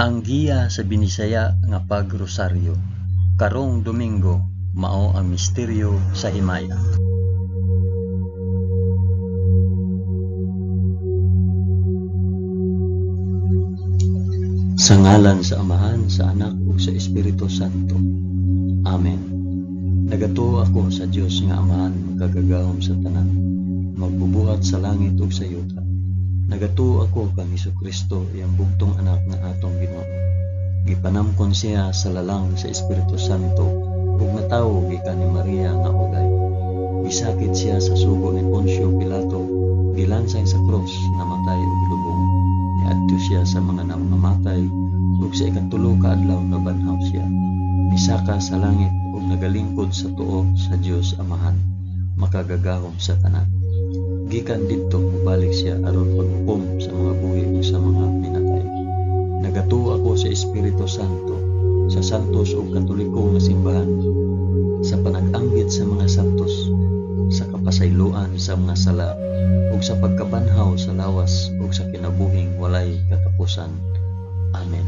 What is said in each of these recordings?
Ang giya sa Binisaya nga pagrosaryo karong Domingo mao ang misteryo sa himaya. Sa ngalan sa Amahan, sa Anak ug sa Espiritu Santo. Amen. Nagatuo ako sa Dios nga Amahan makagagahom sa tanan, magbubuhat sa langit ug sa yuta. Nagatuo ako kang Hesukristo, iyang bugtong anak nga atong Ginoo. Gipanamkon siya sa lalang sa Espiritu Santo ug natawo gikan ni Maria nga ulay. Gisakit siya sa sugo ni Poncio Pilato, gilansang sa krus, namatay ug gilubong. Niadto siya sa mga nangamatay ug sa ikatulo ka adlaw nabanhaw siya. Misaka sa langit ug nagalingkod sa tuo sa Dios Amahan, makagagahom sa tanan. Gikan didto mobalik siya aron paghukom sa mga buhi ug sa mga minatay. Nagatuo ako sa Espiritu Santo, sa santos ug katoliko nga simbahan, sa panag-ambit sa mga santos, sa kapasayloan sa mga sala, ug sa pagkabanhaw sa lawas ug sa kinabuhing walay katapusan. Amen.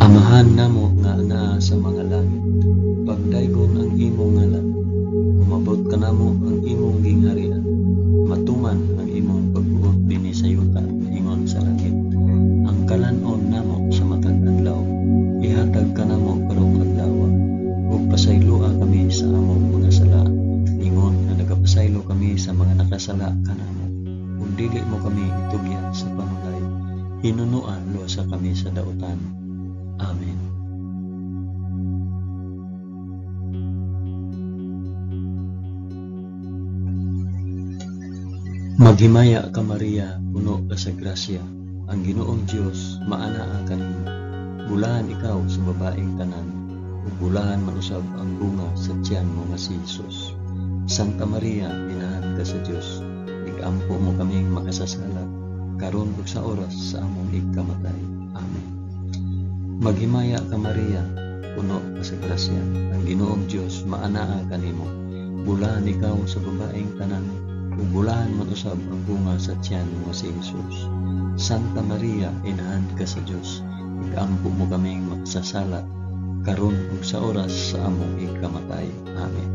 Amahan namo nga anaa sa mga langit, pagdaygon ang imong ngalan, umabot kanamo ang imong gingharian, matuman ang imong pagbuot dinhi sa yuta ingon sa langit. Ang kalan-on namo sa matag adlaw, ihatag kanamo karong adlaw, ug pasayloa kami sa among mga sala, ingon nga nagapasaylo kami sa mga nakasala kanamo, ug dili mo kami itugyan sa panulay, hinunoa luwasa kami sa dautan. Amen. Maghimaya ka Maria, puno ka sa grasya, ang Ginoong Dios maanaa kanimo. Bulahan ikaw sa babaeng tanan, ug bulahan man usab ang bunga sa tiyan mo nga si Jesus. Santa Maria, inahan ka sa Dios, igampo mo kaming makasasala, karon ug sa oras sa among igkamatay. Amen. Maghimaya ka Maria, puno ka sa grasya, ang Ginoong Dios maanaa kanimo. Bulahan ikaw sa babaeng tanan, ug bulahan man usab ang bunga sa tiyan mo si Jesus. Santa Maria, inahan ka sa Dios, igampo mo kaming makasasala, karon ug sa oras sa among igkamatay. Amen.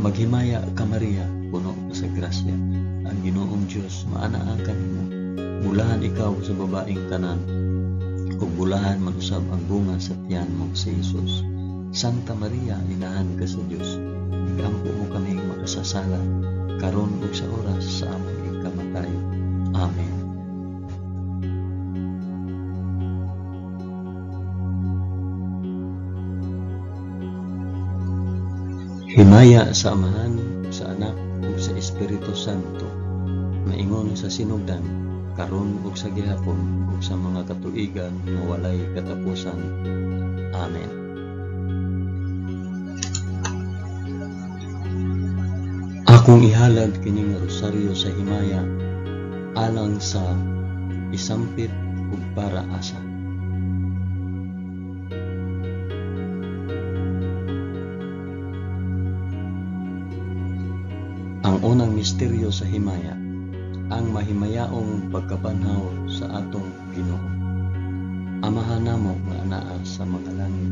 Maghimaya ka Maria, puno ka sa grasya, ang Ginoong Dios maanaa kanimo. Bulahan ikaw sa babaeng tanan, ug bulahan man usab ang bunga sa tiyan mo si Jesus. Santa Maria, inahan ka sa Dios, igampo mo kaming makasasala, karon ug sa oras sa among igkamatay. Amen. Himaya sa Amahan, sa Anak, ug sa Espiritu Santo, maingon sa sinugdan, karon ug sa gihapon, ug sa mga katuigan nga walay katapusan. Amen. Akong ihalad kining rosaryo sa himaya alang sa isampit ug para asa. Ang unang misteryo sa himaya, ang mahimayaong pagkabanhaw sa atong Ginoo. Amahan namo nga anaa sa mga langit,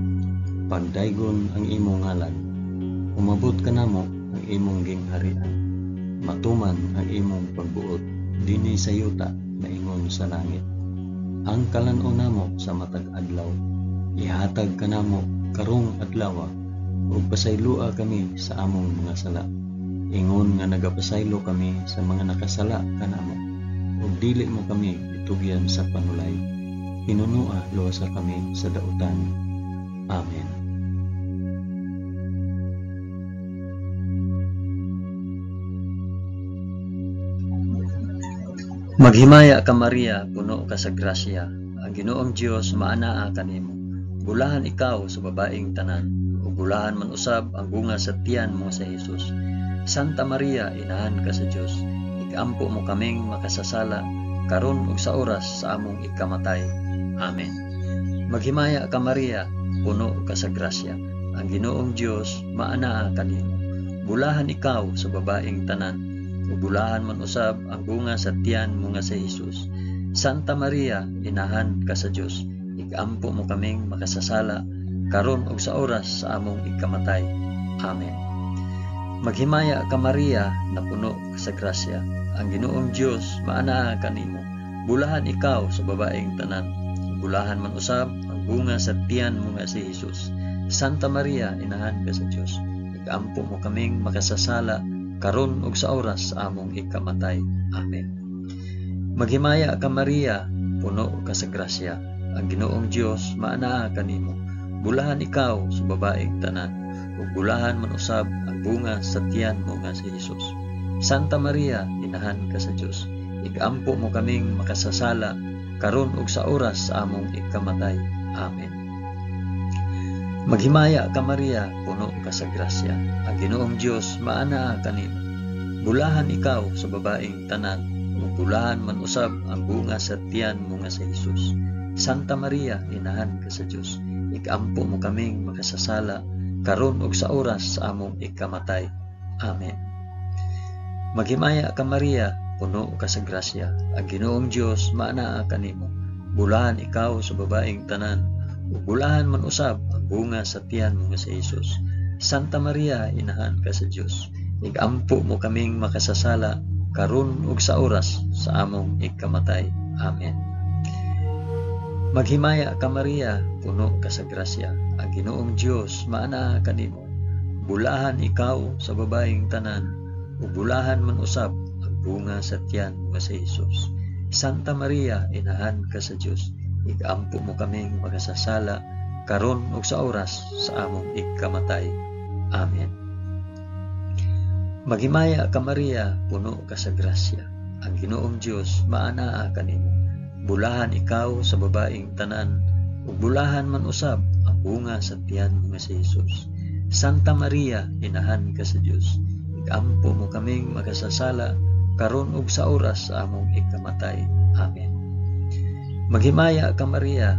pagdaygon ang imong ngalan, umabot kanamo ang imong gingharian, matuman ang imong pagbuot dinhi sa yuta maingon sa langit. Ang kalan-on namo sa matag adlaw, ihatag kanamo karong adlaw, ug pasayloa kami sa among mga sala, ingon nga nagapasaylo kami sa mga nakasala kanamo, ug dili mo kami itugyan sa panulay, hinunua luwasa kami sa dautan. Amen. Maghimaya ka Maria, puno ka sa grasya, ang Ginoong Dios maanaa kanimo. Bulahan ikaw sa babaeng tanan, ug bulahan man usab ang bunga sa tiyan mo sa Jesus. Santa Maria, inahan ka sa Dios, igampo mo kaming makasasala, karon ug sa oras sa among ikamatay. Amen. Maghimaya ka Maria, puno ka sa grasya, ang Ginoong Dios maanaa kanimo. Bulahan ikaw sa babaeng tanan, ug bulahan man usab ang bunga sa tiyan mo nga si Hesus. Santa Maria, inahan ka sa Dios, igampo mo kaming makasasala karon ug sa oras sa among ikamatay. Amen. Maghimaya ka Maria, napuno ka sa grasya, ang Ginoong Dios maanaa kanimo. Bulahan ikaw sa babaeng tanan, bulahan man usab ang bunga sa tiyan mo nga si Hesus. Santa Maria, inahan ka sa Dios, igampo mo kaming makasasala karon ug sa oras sa among ikamatay. Amen. Maghimaya ka Maria, puno ka sa grasya, ang Ginoong Dios maanaa kanimo. Bulahan ikaw sa babaeng tanan, ug bulahan man usab ang bunga sa tiyan mo nga si Hesus. Santa Maria, inahan ka sa Dios, igampo mo kaming makasasala karon ug sa oras sa among ikamatay. Amen. Maghimaya ka Maria, puno ka sa grasya, ang Ginoong Dios maanaa kanimo. Bulahan ikaw sa babaeng tanan, ug bulahan man usab ang bunga sa tiyan mo nga si Hesus. Santa Maria, inahan ka sa Dios, ikampo mo kaming makasasala karon ug sa oras sa among ikamatay. Amen. Maghimaya ka Maria, puno ka sa grasya, ang Ginoong Dios maanaa kanimo. Bulahan ikaw sa babaeng tanan, ug bulahan man usab ang bunga sa tiyan mo nga si Hesus. Santa Maria, inahan ka sa Dios, igampo mo kaming makasasala karon ug sa oras sa among ikamatay. Amen. Maghimaya ka Maria, puno ka sa grasya, ang Ginoong Dios maanaa kanimo. Bulahan ikaw sa babaeng tanan, ug bulahan man usab ang bunga sa tiyan mo nga si Hesus. Santa Maria, inahan ka sa Dios, igampo mo kaming makasasala karon ug sa oras sa among ikamatay. Amen. Maghimaya ka Maria, puno ka sa grasya, ang Ginoong Dios maanaa kanimo. Bulahan ikaw sa babaeng tanan, ug bulahan man usab ang bunga sa tiyan mo nga si Hesus. Santa Maria, inahan ka sa Dios, igampo mo kaming makasasala karon ug sa oras sa among ikamatay. Amen. Maghimaya ka Maria,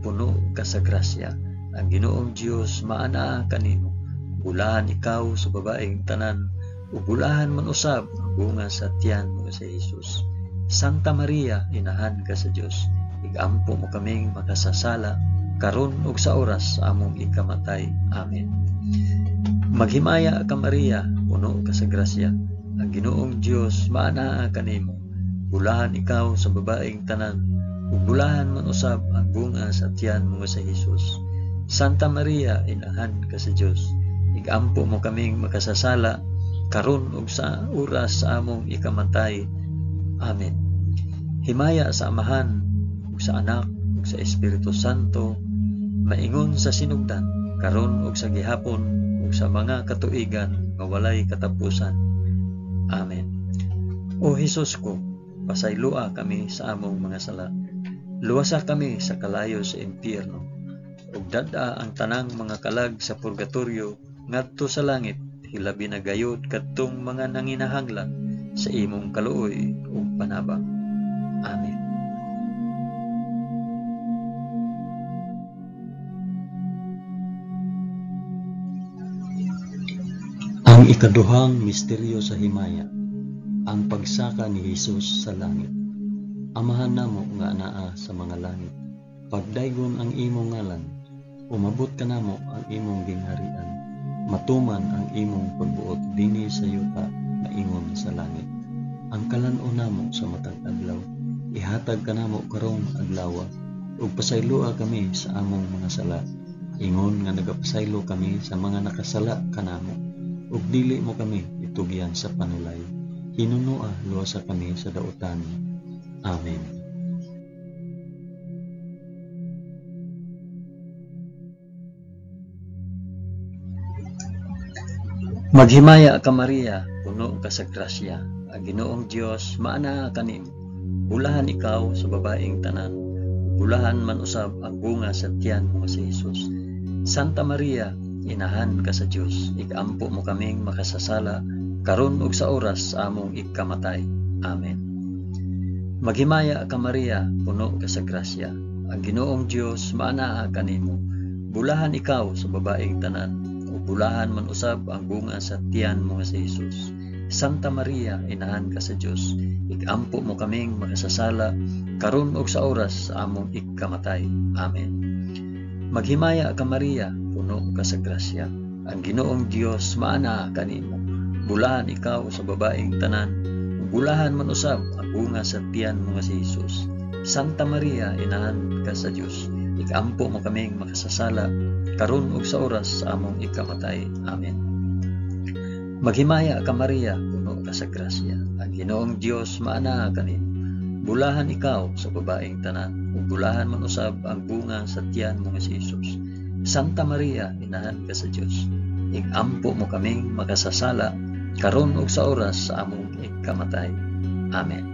puno ka sa grasya, ang Ginoong Dios maanaa kanimo. Bulahan ikaw sa babaeng tanan, ug bulahan man usab ang bunga sa tiyan mo nga si Hesus. Santa Maria, inahan ka sa Dios, igampo mo kaming makasasala karon ug sa oras sa among ikamatay. Amen. Maghimaya ka Maria, puno ka sa grasya, ang Ginoong Dios maanaa kanimo. Bulahan ikaw sa babaeng tanan, ug bulahan man usab ang bunga sa tiyan mo nga si Hesus. Santa Maria, inahan ka sa Dios, igampo mo kaming makasasala karon ug sa oras sa among ikamatay. Amen. Himaya sa Amahan, ug sa Anak, ug sa Espiritu Santo, maingon sa sinugdan, karon ug sa gihapon, ug sa mga katuigan nga walay katapusan. Amen. O Hesus ko, pasayloa kami sa among mga sala. Luwasa kami sa kalayo sa impyerno, ug dad-a ang tanang mga kalag sa purgatorio ngadto sa langit, hilabi na gayud kadtong mga nanginahanglan sa imong kaluoy ug panabang. Amen. Ang ikaduhang misteryo sa himaya, ang pagsaka ni Hesus sa langit. Amahan namo nga anaa sa mga langit, pagdaygon ang imong ngalan, umabot kanamo ang imong gingharian, matuman ang imong pagbuot dinhi sa yuta maingon sa langit. Ang kalan-on namo sa matag adlaw, ihatag kanamo karong adlaw, ug pasayloa kami sa among mga sala, ingon nga nagapasaylo kami sa mga nakasala kanamo, ug dili mo kami itugyan sa panulay. Hinunoa luwasa kami sa dautan. Amen. Maghimaya ka Maria, puno ka sa grasya, ang Ginoong Dios maanaa kanimo. Bulahan ikaw sa babaeng tanan, bulahan man usab ang bunga sa tiyan mo nga si Hesus. Santa Maria, inahan ka sa Dios, igampo mo kaming makasasala karon ug sa oras sa among ikamatay. Amen. Maghimaya ka Maria, puno ka sa grasya, ang Ginoong Dios maanaa kanimo. Bulahan ikaw sa babaeng tanan, ug bulahan man usab ang bunga sa tiyan mo nga si Hesus. Santa Maria, inahan ka sa Dios, ikampo mo kaming makasasala karon ug sa oras sa among ikamatay. Amen. Maghimaya ka Maria, puno ka sa grasya. Ang Ginoong Dios maanaa kanimo. Bulahan ikaw sa babaeng tanan, ug bulahan man usab ang bunga sa tiyan mo nga si Jesus. Santa Maria, inahan ka sa Dios, ikampo mo kaming makasasala karon ug sa oras sa among ikamatay. Amen. Maghimaya ka Maria, puno ka sa grasya. Ang Ginoong Dios maanaa kanimo. Bulahan ikaw sa babaeng tanan, ug bulahan man usab ang bunga sa tiyan mo nga si Jesus. Santa Maria, inahan ka sa Dios, ikampo mo kaming makasasala karon ug sa oras sa among ikamatay. Amen.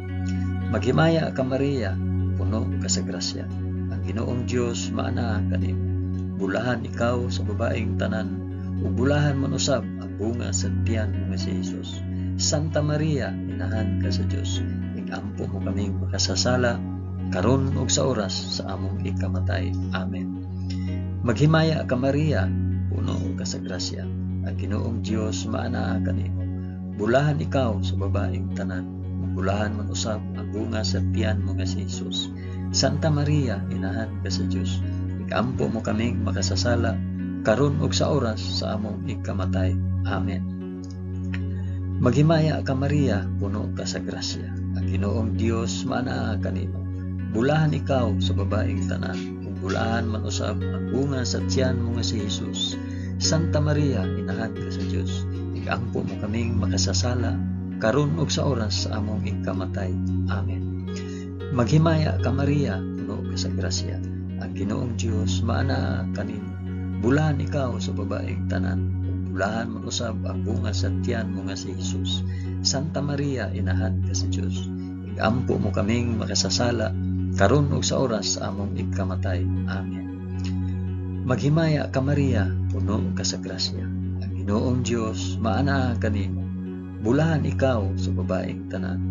Maghimaya ka Maria, puno ka sa grasya. Ang Ginoong Dios maanaa kanimo. Bulahan ikaw sa babaeng tanan, ug bulahan man usab ang bunga sa tiyan mo nga si Jesus. Santa Maria, inahan ka sa Dios, ikampo mo kaming makasasala karon ug sa oras sa among ikamatay. Amen. Maghimaya ka Maria, puno ka sa grasya. Ang Ginoong Dios maanaa kanimo. Bulahan ikaw sa babaeng tanan, ug bulahan man usab ang bunga sa tiyan mo nga si Jesus. Santa Maria, inahan ka sa Dios, ikampo mo kaming makasasala karon ug sa oras sa among ikamatay. Amen. Maghimaya ka Maria, puno ka sa grasya. Ang Ginoong Dios maanaa kanimo. Bulahan ikaw sa babaeng tanan, ug bulahan man usab ang bunga sa tiyan mo nga si Jesus. Santa Maria, inahan ka sa Dios, ikampo mo kaming makasasala karon ug sa oras sa among ikamatay. Amen. Maghimaya ka Maria, puno ka sa grasya. Ang Ginoong Dios maanaa kanimo. Bulahan ikaw sa babaeng tanan, ug bulahan man usab ang bunga sa tiyan mo nga si Jesus. Santa Maria, inahan ka sa Dios, ikampo mo kaming makasasala karon ug sa oras sa among ikamatay. Amen. Maghimaya ka Maria, puno ka sa grasya. Ang Ginoong Dios maanaa kanimo. Bulahan ikaw sa babaeng tanan,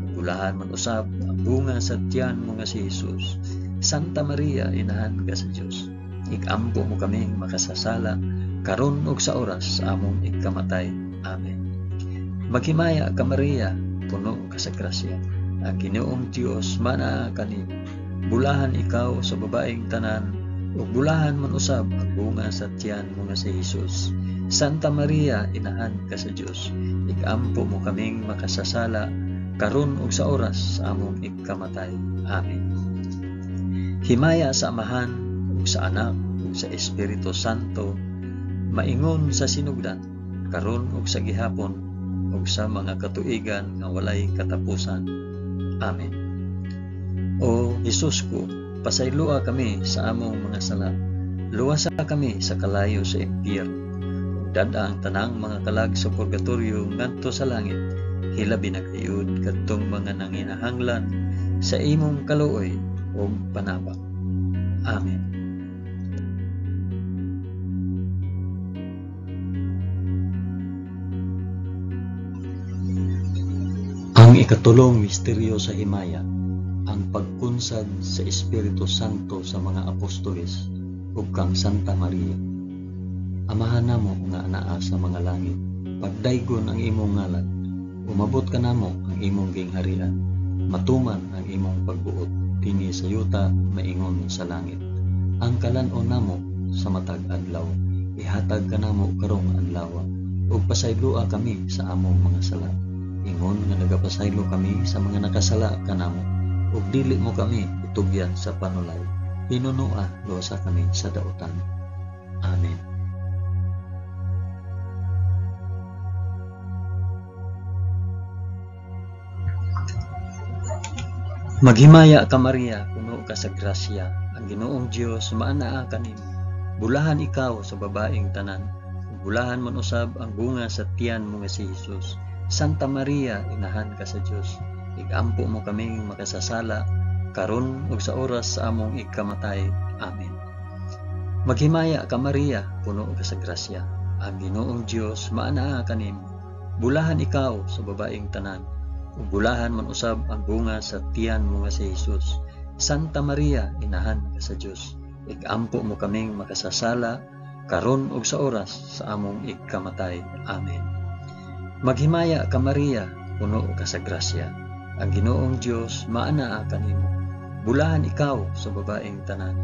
ug bulahan man usab ang bunga sa tiyan mo nga si Jesus. Santa Maria, inahan ka sa Dios, ikampo mo kaming makasasala karon ug sa oras sa among ikamatay. Amen. Maghimaya ka Maria, puno ka sa grasya. Ang Ginoong Dios maanaa kanimo. Bulahan ikaw sa babaeng tanan, ug bulahan man usab ang bunga sa tiyan mo nga si Jesus. Santa Maria, inahan ka sa Dios, ikampo mo kaming makasasala karon ug sa oras sa among ikamatay. Amen. Himaya sa Amahan ug sa Anak ug sa Espiritu Santo, maingon sa sinugdan, karon ug sa gihapon ug sa mga katuigan nga walay katapusan. Amen. O Hesus ko, pasayloa kami sa among mga sala. Luwasa kami sa kalayo sa impyerno. Ug dad-a ang tanang mga kalag sa purgatorio ngadto sa langit. Hilabi na gayud kadtong mga nanginahanglan sa imong kaluoy ug panabang. Amen. Ang ikatulong misteryo sa himaya, ang pagkunsad sa Espiritu Santo sa mga apostoles ug kang Santa Maria. Amahan namo nga anaa sa mga langit, pagdaygon ang imong ngalan, umabot kanamo ang imong gingharian, matuman ang imong pagbuot dinhi sa yuta maingon sa langit. Ang kalan-on namo sa matag adlaw, ihatag kanamo karong adlaw, ug pasayloa kami sa among mga sala, ingon nga nagapasaylo kami sa mga nakasala kanamo, ug dili mo kami itugyan sa panulay, hinunoa luwasa kami sa dautan. Amen. Maghimaya ka Maria, puno ka sa grasya, ang Ginoong Dios maanaa kanimo. Bulahan ikaw sa babaeng tanan, ug bulahan man usab ang bunga sa tiyan mo nga si Jesus. Santa Maria, inahan ka sa Dios, igampo mo kaming makasasala karon ug sa oras sa among ikamatay. Amen. Maghimaya ka Maria, puno ka sa grasya, ang Ginoong Dios maanaa kanimo. Bulahan ikaw sa babaeng tanan, ug bulahan man usab ang bunga sa tiyan mo nga si Jesus. Santa Maria, inahan ka sa Dios, igampo mo kaming makasasala karon ug sa oras sa among ikamatay. Amen. Maghimaya ka Maria, puno ka sa grasya. Ang Ginoong Dios maanaa kanimo. Bulahan ikaw sa babaeng tanan.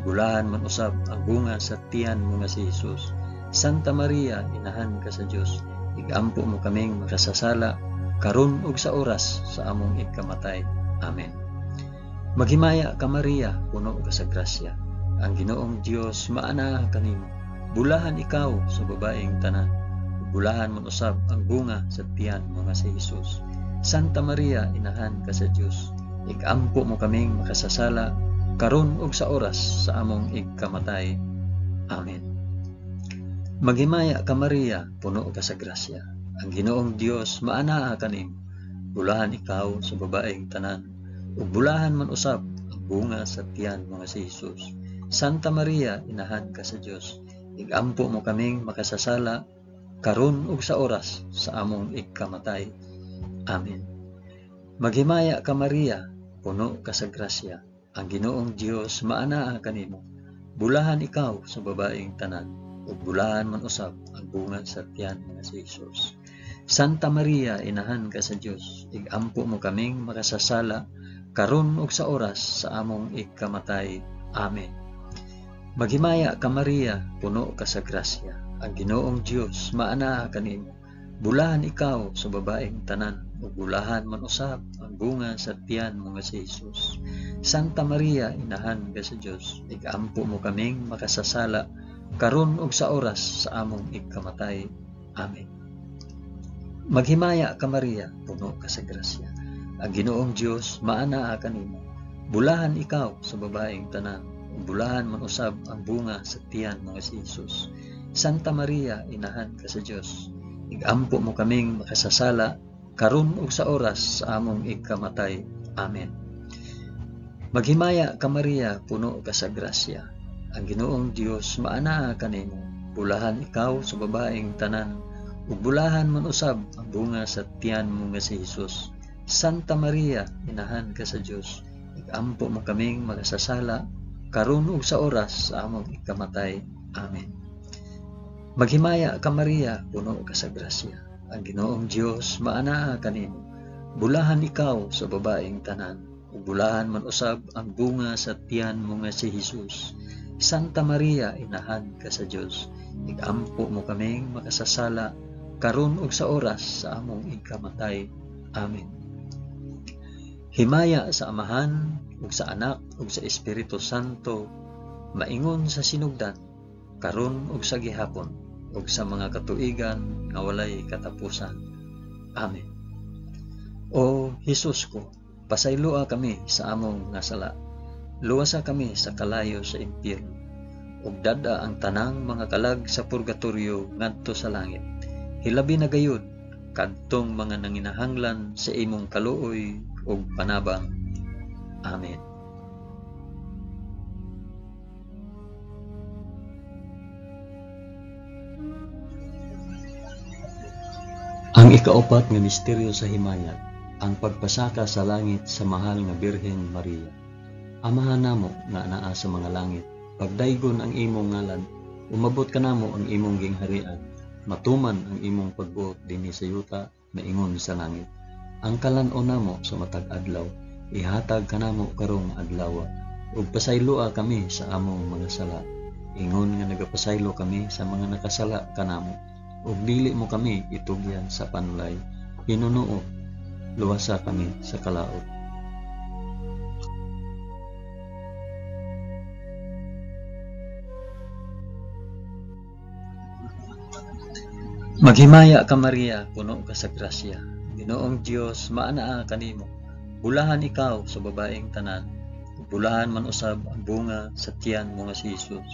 Bulahan man usab ang bunga sa tiyan mo nga si Jesus. Santa Maria, inahan ka sa Dios. Igampo mo kaming makasasala karon ug sa oras sa among ikamatay. Amen. Maghimaya ka Maria, puno ka sa grasya. Ang Ginoong Dios maanaa kanimo. Bulahan ikaw sa babaeng tanan. Bulahan man usab ang bunga sa tiyan mo nga si Jesus. Santa Maria, inahan ka sa Dios. Igampo mo kaming makasasala karon ug sa oras sa among igkamatay. Amen. Maghimaya ka Maria, puno ka sa grasya. Ang Ginoong Dios maanaa kanimo. Bulahan ikaw sa babaeng tanan. Ug bulahan man usab ang bunga sa tiyan mo nga si Jesus. Santa Maria, inahan ka sa Dios. Igampo mo kaming makasasala karon ug sa oras sa among igkamatay. Amen. Maghimaya ka Maria, puno ka sa grasya. Ang Ginoong Dios maanaa kanimo. Bulahan ikaw sa babaeng tanan, ug bulahan man usab ang bunga sa tiyan mo nga si Jesus. Santa Maria, inahan ka sa Dios. Igampo mo kaming makasasala karon ug sa oras sa among igkamatay. Amen. Maghimaya ka Maria, puno ka sa grasya. Ang Ginoong Dios maanaa kanimo. Bulahan ikaw sa babaeng tanan, ug bulahan man usab ang bunga sa tiyan mo nga si Jesus. Santa Maria, inahan ka sa Dios. Igampo mo kaming makasasala karon ug sa oras sa among igkamatay. Amen. Maghimaya ka Maria, puno ka sa grasya. Ang Ginoong Dios maanaa kanimo. Bulahan ikaw sa babaeng tanan, ug bulahan man usab ang bunga sa tiyan mo nga si Jesus. Santa Maria, inahan ka sa Dios. Igampo mo kaming makasasala karon ug sa oras sa among igkamatay. Amen. Maghimaya ka Maria, puno ka sa grasya. Ang Ginoong Dios maanaa kanimo. Bulahan ikaw sa babaeng tanan, ug bulahan man usab ang bunga sa tiyan mo nga si Jesus. Santa Maria, inahan ka sa Dios. Igampo mo kaming makasasala karon ug sa oras sa among ikamatay. Amen. Maghimaya ka Maria, puno ka sa grasya. Ang Ginoong Dios maanaa kanimo. Bulahan ikaw sa babaeng tanan, ug bulahan man usab ang bunga sa tiyan mo nga si Jesus. Santa Maria, inahan ka sa Dios. Igampo mo kaming makasasala karon ug sa oras sa among ikamatay. Amen. Himaya sa Amahan ug sa Anak ug sa Espiritu Santo, maingon sa sinugdan, karon ug sa gihapon, ug sa mga katuigan nga walay katapusan. Amen. O Hesus ko, pasayloa kami sa among nga sala. Luwasa kami sa kalayo sa impyerno, ug dad-a ang tanang mga kalag sa purgatorio ngadto sa langit. Hilabi na gayud kadtong mga nanginahanglan sa imong kaluoy ug panabang. Amen. Ang ikaupat nga misteryo sa himayag, ang pagpasaka sa langit sa mahal nga Birhen Maria. Amahan namo nga anaa sa mga langit, pagdaygon ang imong ngalan, umabot kanamo ang imong gingharian, matuman ang imong pagbuot dinhi sa yuta maingon sa langit. Ang kalan-on namo sa matag adlaw, ihatag kanamo karong adlaw, ug pasayloa kami sa among mga sala, ingon nga nagapasaylo kami sa mga nakasala kanamo, ug dili mo kami itugyan sa panulay, hinunuo, luwasa kami sa kalaot. Maghimaya ka Maria, puno ka sa grasya. Ginoong Dios maanaa kanimo. Bulahan ikaw sa babaeng tanan, bulahan man usab ang bunga sa tiyan mo nga si Jesus.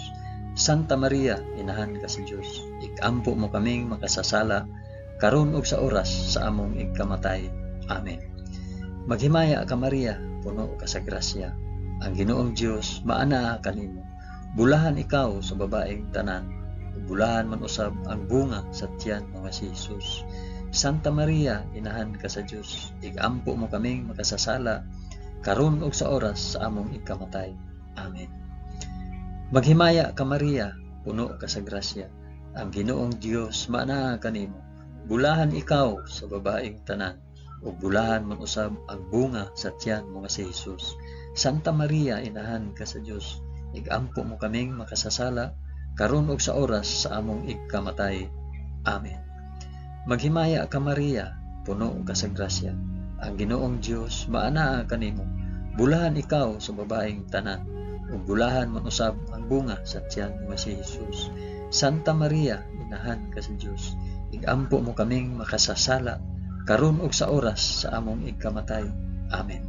Santa Maria, inahan ka sa Dios. Ikampo mo kaming makasasala karon ug sa oras sa among igkamatay. Amen. Maghimaya ka Maria, puno ka sa grasya. Ang Ginoong Dios maanaa kanimo. Bulahan ikaw sa babaeng tanan, bulahan man usab ang bunga sa tiyan mo nga si Jesus. Santa Maria, inahan ka sa Dios. Igampo mo kaming makasasala karon ug sa oras sa among ikamatay. Amen. Maghimaya ka Maria, puno ka sa grasya. Ang Ginoong Dios maanaa kanimo. Bulahan ikaw sa babaeng tanan, ug bulahan man usab ang bunga sa tiyan mo nga si Jesus. Santa Maria, inahan ka sa Dios, igampo mo kaming makasasala, karon ug sa oras sa among igkamatay. Amen. Maghimaya ka Maria, puno ka sa grasya. Ang Ginoong Dios maanaa kanimo. Bulahan ikaw sa babaeng tanan, ug bulahan man usab ang bunga sa tiyan mo nga si Jesus. Santa Maria, inahan ka sa Dios, igampo mo kaming makasasala, karon ug sa oras sa among igkamatay. Amen.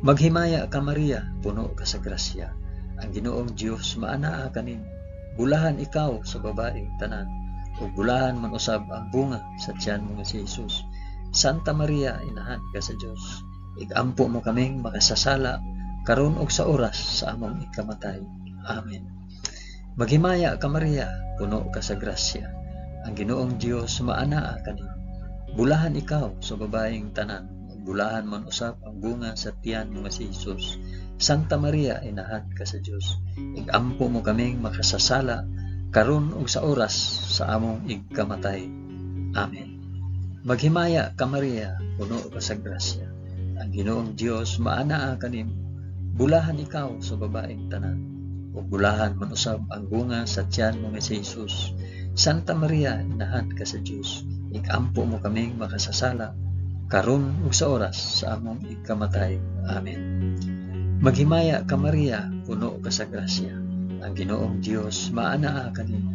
Maghimaya ka Maria, puno ka sa grasya. Ang Ginoong Dios maanaa kanimo. Bulahan ikaw sa babaeng tanan, ug bulahan man usab ang bunga sa tiyan mo nga si Jesus. Santa Maria, inahan ka sa Dios, igampo mo kaming makasasala, karon ug sa oras sa among ikamatay. Amen. Maghimaya ka Maria, puno ka sa grasya. Ang Ginoong Dios maanaa kanimo. Bulahan ikaw sa babaeng tanan, ug bulahan man usab ang bunga sa tiyan mo nga si Jesus. Santa Maria, inahan ka sa Dios, igampo mo kaming makasasala, karon ug sa oras sa among igkamatay. Amen. Maghimaya ka Maria, puno ka sa grasya. Ang Ginoong Dios maanaa kanimo. Bulahan ikaw sa babaeng tanan, ug bulahan man usab ang bunga sa tiyan mo nga si Jesus. Santa Maria, inahan ka sa Dios, igampo mo kaming makasasala, karon ug sa oras sa among igkamatay. Amen. Maghimaya ka Maria, puno ka sa grasya. Ang Ginoong Dios maanaa kanimo.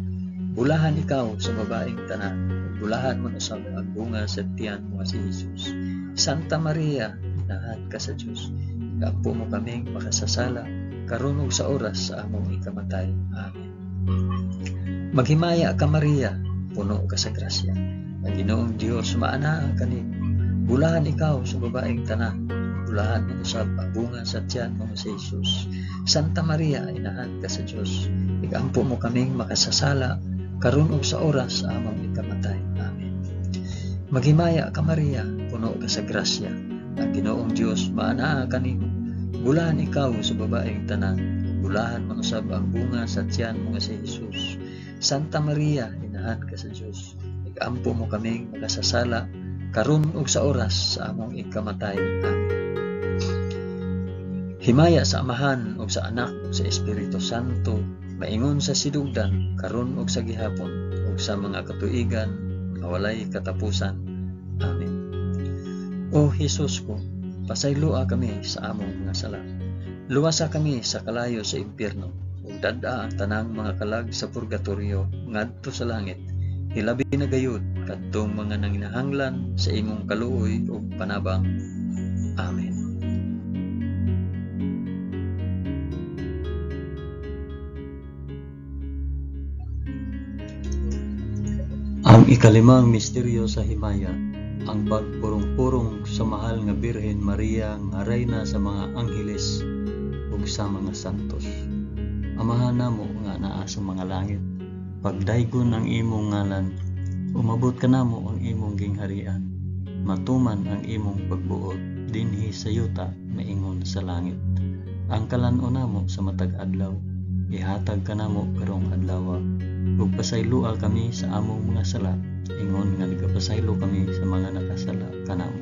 Bulahan ikaw sa babaeng tanan, ug bulahan man usab ang bunga sa tiyan mo nga si Jesus. Santa Maria, inahan ka sa Dios, igampo mo kaming makasasala, karon ug sa oras sa among ikamatay. Amen. Maghimaya ka Maria, puno ka sa grasya. Ang Ginoong Dios maanaa kanimo. Bulahan ikaw sa babaeng tanan, bulahan man usab ang bunga sa tiyan mo nga si Jesus. Santa Maria, inahan ka sa Dios, igampo mo kaming makasasala, karon ug sa oras sa among ikamatay. Amen. Maghimaya ka Maria, puno ka sa grasya. Ang Ginoong Dios maanaa kanimo. Bulahan ikaw sa babaeng tanan, bulahan man usab ang bunga sa tiyan mo nga si Jesus. Santa Maria, inahan ka sa Dios, igampo mo kaming makasasala, karon ug sa oras sa among ikamatay. Amen. Himaya sa Amahan ug sa Anak ug sa Espiritu Santo, maingon sa sidugdan, karon ug sa gihapon, ug sa mga katuigan nga walay katapusan. Amen. O Hesus ko, pasayloa kami sa among mga sala. Luwasa kami sa kalayo sa impyerno, ug dad-a ang tanang mga kalag sa purgatorio ngadto sa langit. Hilabi na gayud kadtong mga nanginahanglan sa imong kaluoy ug panabang. Amen. Ang ikalimang misteryo sa himaya, ang pagpurong-purong sa mahal nga Birhen Maria nga reyna sa mga angheles ug sa mga santos. Amahan namo nga naa sa mga langit, pagdaygon ang imong ngalan, umabot kanamo ang imong gingharian, matuman ang imong pagbuot dinhi sa yuta maingon sa langit. Ang kalan-on namo sa matag adlaw, ihatag kanamo karong adlaw, ug pasayloa kami sa among mga sala, ingon nga nagapasaylo kami sa mga nakasala kanamo.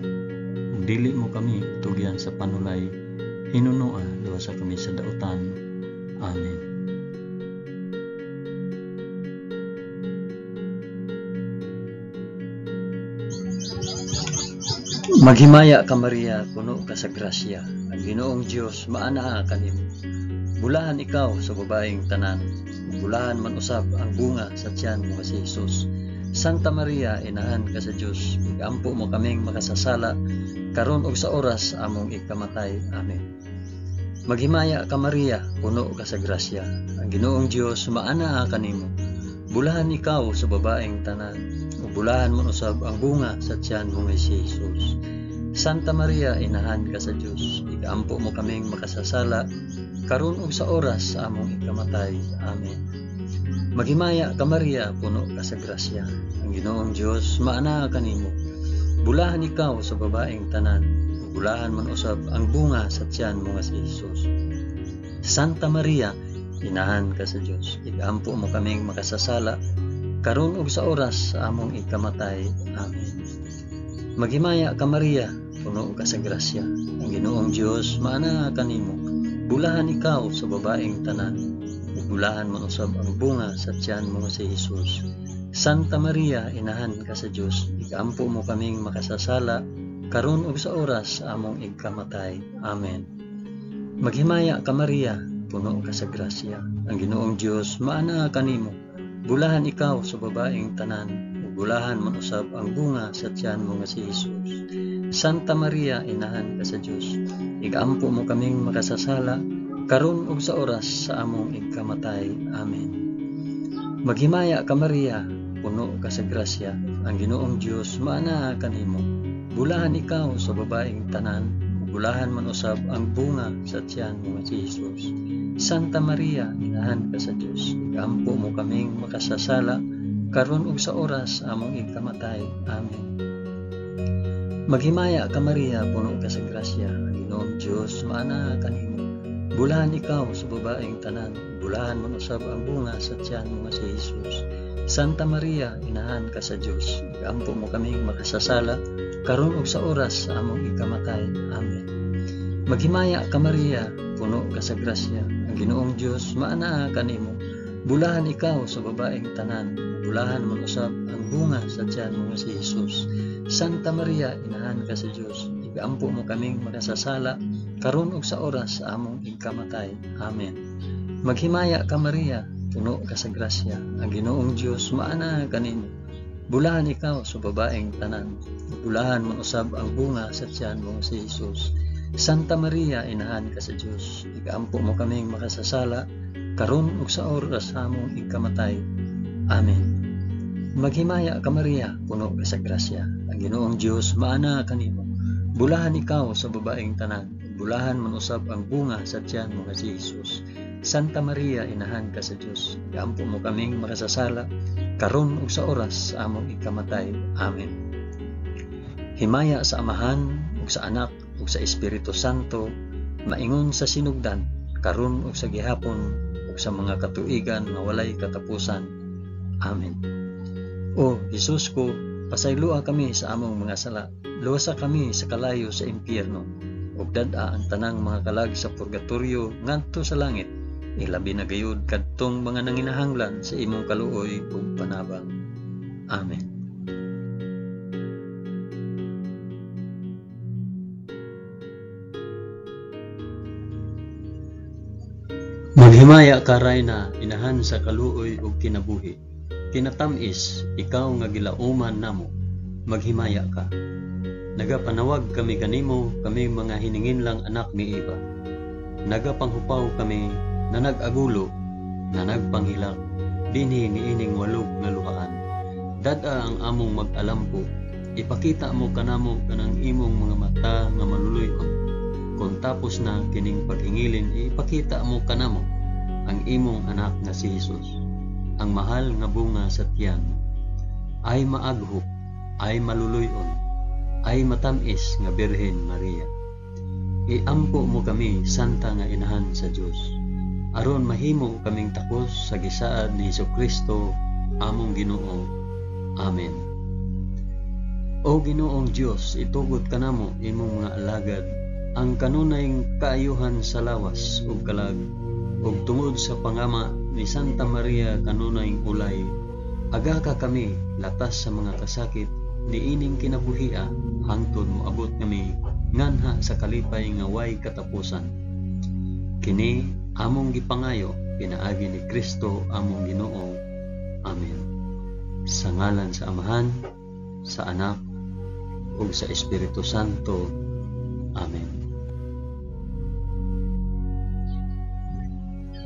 Ug dili mo kami tugyan sa panulay, hinunoa luwasa kami sa dautan. Amen. Maghimaya ka Maria, puno ka sa grasya. Ang Ginoong Dios maanaa kanimo. Bulahan ikaw sa babaeng tanan, bulahan man usab ang bunga sa tiyan mo nga si Jesus. Santa Maria, inahan ka sa Dios, igampo mo kaming makasasala, karon ug sa oras among ikamatay. Amen. Maghimaya ka Maria, puno ka sa grasya. Ang Ginoong Dios maanaa kanimo. Bulahan ikaw sa babaeng tanan, ug bulahan man usab ang bunga sa tiyan mo nga si Jesus. Santa Maria, inahan ka sa Dios, igampo mo kaming makasasala, karon ug sa oras sa among ikamatay. Amen. Maghimaya ka Maria, puno ka sa grasya. Ang Ginoong Dios maanaa kanimo. Bulahan ikaw sa babaeng tanan, ug bulahan man usab ang bunga sa tiyan mo nga si Jesus. Santa Maria, inahan ka sa Dios, igampo mo kaming makasasala, karon ug sa oras sa among ikamatay. Amen. Maghimaya ka Maria, puno ka sa grasya, ang Ginoong Dios maanaa kanimo. Bulahan ikaw sa babaeng tanan, ug bulahan man usab ang bunga sa tiyan mo si Jesus. Santa Maria, inahan ka sa Dios, igaampo mo kaming makasasala, karon ug sa oras sa among igkamatay. Amen. Maghimaya ka Maria, puno ka sa grasya, ang Ginoong Dios maanaa kanimo. Bulahan ikaw sa babaeng tanan, ug bulahan man usab ang bunga sa tiyan mo nga si Jesus. Santa Maria, inahan ka sa Dios, igaampo mo kaming makasasala, karon ug sa oras sa among igkamatay. Amen. Maghimaya ka Maria, puno ka sa grasya, ang Ginoong Dios maanaa kanimo. Bulahan ikaw sa babaeng tanan, ug bulahan man usab ang bunga sa tiyan mo nga si Jesus. Santa Maria, inahan ka sa Dios, igaampo mo kaming makasasala, karon ug sa oras among igkamatay. Amen. Maghimaya ka Maria, puno ka sa grasya, ang Ginoong Dios maanaa kanimo. Bulahan ikaw sa babaeng tanan, bulahan man usab ang bunga sa tiyan mo nga si Jesus. Santa Maria, inahan ka sa Dios, igaampo mo kaming makasasala, karon ug sa oras sa among ikamatay. Amen. Maghimaya ka Maria, puno ka sa grasya, ang Ginoong Dios maanaa kanimo. Bulahan ikaw sa babaeng tanan, bulahan man usab ang bunga sa tiyan mo nga si Jesus. Santa Maria, inahan ka sa Dios, igaampo mo kaming makasasala, karon ug sa oras sa among igkamatay. Amen. Maghimaya ka Maria, puno ka sa grasya, ang Ginoong Dios maanaa kanimo. Bulahan ikaw sa babaeng tanan, bulahan man usab ang bunga sa tiyan mo si Jesus. Santa Maria, inahan ka sa Dios, igaampo mo kaming makasasala, karon ug sa oras sa among igkamatay. Amen. Maghimaya ka Maria, puno ka sa grasya, ang Ginoong Dios maanaa kanimo. Bulahan ikaw sa babaeng tanan, bulahan man usab ang bunga sa tiyan mo nga si Jesus. Santa Maria, inahan ka sa Dios, igaampo mo kaming makasasala, karon ug sa oras sa among ikamatay. Amen. Himaya sa Amahan ug sa Anak ug sa Espiritu Santo, maingon sa sinugdan, karon ug sa gihapon ug sa mga katuigan nga walay katapusan. Amen. O Jesus ko, pasayloa kami sa among mga sala, luwasa kami sa kalayo sa impyerno, ug dad-a ang tanang mga kalag sa purgatorio ngadto sa langit, ilabi na gayud kadtong mga nanginahanglan sa imong kaluoy ug panabang. Amen. Maghimaya ka Rayna, inahan sa kaluoy ug kinabuhi. Kinatamis, ikaw nga gilauman namo, maghimaya ka. Nagapanawag kami kanimo, kami mga hininginlang anak ni Eva. Nagapanghupaw kami na nag-agulo, na nagpanghilak, dinhi niining walog nga luhaan. Dad-a ang among mag-alampo, ipakita mo kanamo kanang imong mga mata nga maluluy-on. Kung tapos na kining paghingilin, ipakita mo kanamo ang imong anak nga si Jesus, ang mahal nga bunga sa tiyan. Ay maaghop, ay maluluy-on, ay matamis nga Birhen Maria. Iampo mo kami, Santa nga Inahan sa Dios, aron mahimo kaming takos sa gisaad ni Hesukristo among Ginoo. Amen. O Ginoong Dios, itugot kanamo imong mga alagad ang kanunay kaayuhan sa lawas ug kalag, ug tungod sa pangama ni Santa Maria kanunay ulay, aga ka kami latas sa mga kasakit niining kinabuhia hangtod moabot kami nganha sa kalipay nga way katapusan. Kini among gipangayo pinaagi ni Kristo among Ginoo. Amen. Sa ngalan sa Amahan, sa Anak, ug sa Espiritu Santo. Amen.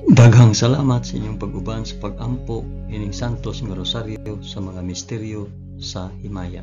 Daghang salamat sa inyong pag-uban sa pag-ampo ining Santos nga Rosaryo sa mga misteryo sa himaya.